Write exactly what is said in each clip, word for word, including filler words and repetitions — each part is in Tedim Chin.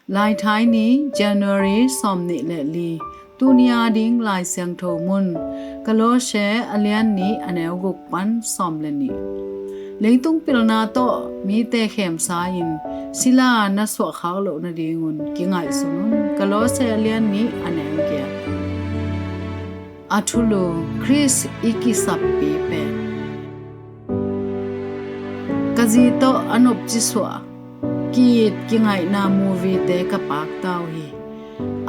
Laithai ni, January sawmnih le li. Tuni a ding Lai Siangtho mun, Kolose a lian nih a neu guk pan sawm le nih. Leitung pilna tawh mite khemsa-in sila na suahkhak loh nadingun kingaihsun un. Kolose a lian nih a neu giat. A thulu, Khrist i kisappi pen. Ka zi tawh a nopci suah, ki-it kingaihna movie-te ka pakta uh hi.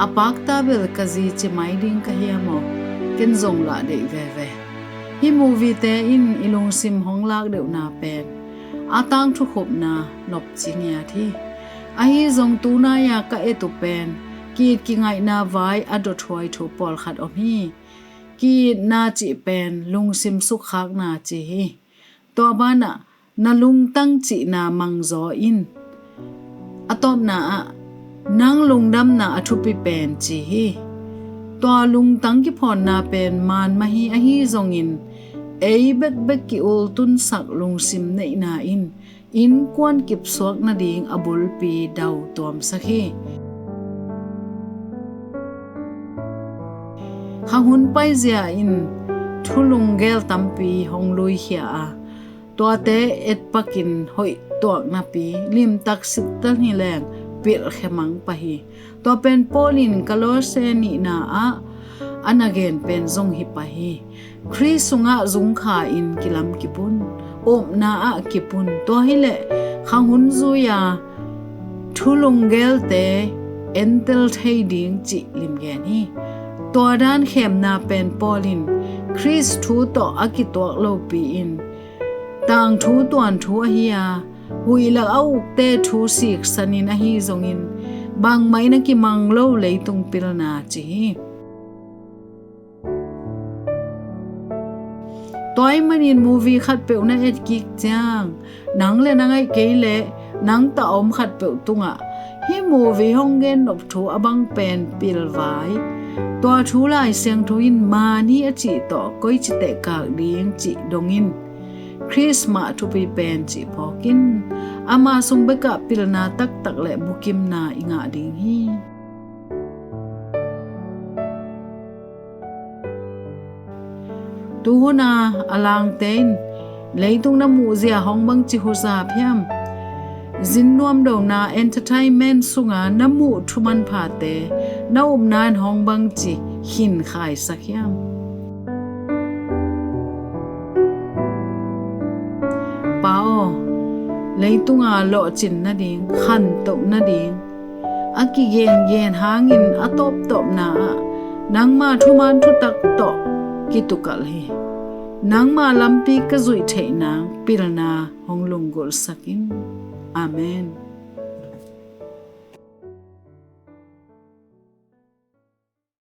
A pakta bel ka zi ci mai ding ka hiam aw? Ken zong lah deih veve. Hih movie-te in i lungsim hong lak deuhna pen a tangthu khupna nopci ngiat hi. Ahi zong tunai-a ka et uh pen ki-it kingaihna vai a dothuai thu pawlkhat om hi. Ki-itna cih pen lungsim sukkhakna ci hi. Tua banah na lungtang cihna mangzaw in. A tawpna ah nang lungdamna a thupi pen ci hi. Tua lungtang kiphawnna pen man mah hi, ahi zongin ei bekbek ki-ultunsak lungsim neihna in innkuan kipsuak nading a bulpi dau tuamsak hi. Khang hun paizia in thu lunggel tampi hong luikhia a, tuate etpakin hoih tuak napi limtak sittel hi leng pilhkhia mang pah hi. Tua pen Paul in Kolose nihna ah a na gen pen zong hi pah hi. Khrist sungah zungkha-in kilam kipun, upna ah kipun. Tua hileh khang hun zui-a thu lunggelte entel thei ding cih limgen hi. Tua dan khemna pen Paul in Khrist thu tawh a kituak lopi-in tangthu tuanthu ahi a, huih lak a ukte thu siksanin ahi zongin bangmah in a kimang lo leitung pilna ci hi. Tua ahih manin movie khatpeuh na etkik ciang nang le na ngaih kei leh nang tah a om khatpeuh tungah hih movie hong gen nop thu a bang pen pilvai. Tua thu Lai Siangtho in man hi a cih tawh koici tehkak ding cih dongin Khrist mah thupi pen cih phawkin ama sung bekah pilna taktak le bukimna i ngah ding hi. Tuhuna a langte in leitung na muhzia hong bangci huzap hiam? Zin nuamdona entertainment sunga na muh thumanphate na upna in hong bangci khinkhaisak hiam? Pa aw, leitunga lawhcin nading, khantoh nading a kigengen hangin a tawptawpna ah nangma thuman thutak tawh kitukalh hi. Nangma lampi ka zuih theih nang pilna hong lunggulhsak in. Amen.